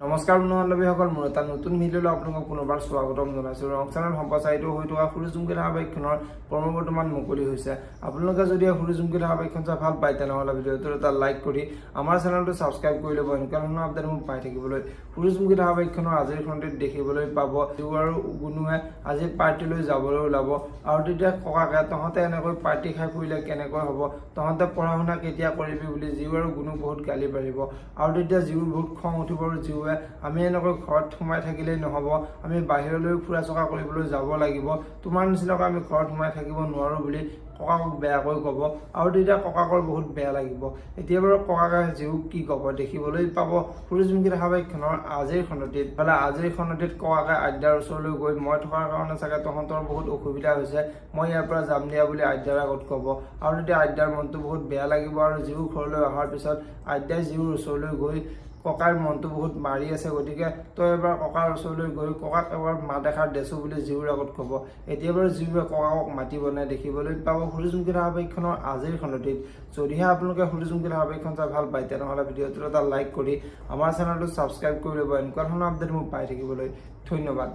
নমস্কাৰ বন্ধু বান্ধৱীসকল, মোৰ এটা নতুন ভিডিঅ'লৈ আপোনালোকক পুনৰবাৰ স্বাগতম জনাইছোঁ। ৰং চেনেল সম্প্ৰচাৰিত হৈ থকা সূৰুযমুখী ধাৰাবাহিকখনৰ প্ৰমো বৰ্তমান মুকলি হৈছে। আপোনালোকে যদি সূৰুযমুখী ধাৰাবাহিকখন চাই ভাল পায়, তেনেহ'লে ভিডিঅ'টোত এটা লাইক কৰি আমাৰ চেনেলটো ছাবস্ক্ৰাইব কৰি ল'ব এনেকুৱা ধৰণৰ আপডেটসমূহ পাই থাকিবলৈ। সূৰুযমুখী ধাৰাবাহিকখনৰ আজিৰ খণ্ডটিত দেখিবলৈ পাব, জিউ আৰু গুণুৱে আজি পাৰ্টিলৈ যাবলৈ ওলাব আৰু তেতিয়া ককাকে "তহঁতে এনেকৈ পাৰ্টি খাই ফুৰিলে কেনেকৈ হ'ব? তহঁতে পঢ়া শুনা কেতিয়া কৰিবি?" বুলি জিউ আৰু গুণুক বহুত গালি পাৰিব। আৰু তেতিয়া জিউৰ বহুত খং উঠিব আৰু জিউৱে "আমি এনেকৈ ঘৰত সোমাই থাকিলেই নহ'ব, আমি বাহিৰলৈও ফুৰা চকা কৰিবলৈ যাব লাগিব। তোমাৰ নিচিনাকৈ আমি ঘৰত সোমাই থাকিব নোৱাৰোঁ" বুলি ককাকক বেয়াকৈ ক'ব আৰু তেতিয়া ককাকৰ বহুত বেয়া লাগিব। এতিয়া বাৰু ককাকে জিউক কি ক'ব, দেখিবলৈ পাব সূৰুযমুখী ধাৰাবাহিকখনৰ আজিৰ খণ্ডটিত। ইফালে আজিৰ খণ্ডটিত ককাকে আদ্যাৰ ওচৰলৈ গৈ "মই থকাৰ কাৰণে চাগে তহঁতৰ বহুত অসুবিধা হৈছে, মই ইয়াৰ পৰা যাম দিয়া" বুলি আদ্যাৰ আগত ক'ব আৰু তেতিয়া আদ্যাৰ মনটো বহুত বেয়া লাগিব। আৰু জিউ ঘৰলৈ অহাৰ পিছত আদ্যাই জিউৰ ওচৰলৈ গৈ "ককাৰ মনটো বহুত মাৰি আছে, গতিকে তই এবাৰ ককাৰ ওচৰলৈ গৈ ককাক এবাৰ মাত এষাৰ দেচো" বুলি জিউৰ আগত ক'ব। এতিয়া বাৰু জিউৱে ককাকক মাতিব নাই, দেখিবলৈ পাব সূৰুযমুখী ধাৰাবাহিকখনৰ আজিৰ খণ্ডটিত। যদিহে আপোনালোকে সূৰুযমুখী ধাৰাবাহিকখন চাই ভাল পায়, তেনেহ'লে ভিডিঅ'টোত এটা লাইক কৰি আমাৰ চেনেলটো ছাবস্ক্ৰাইব কৰি ল'ব এনেকুৱা ধৰণৰ আপডেটসমূহ পাই থাকিবলৈ। ধন্যবাদ।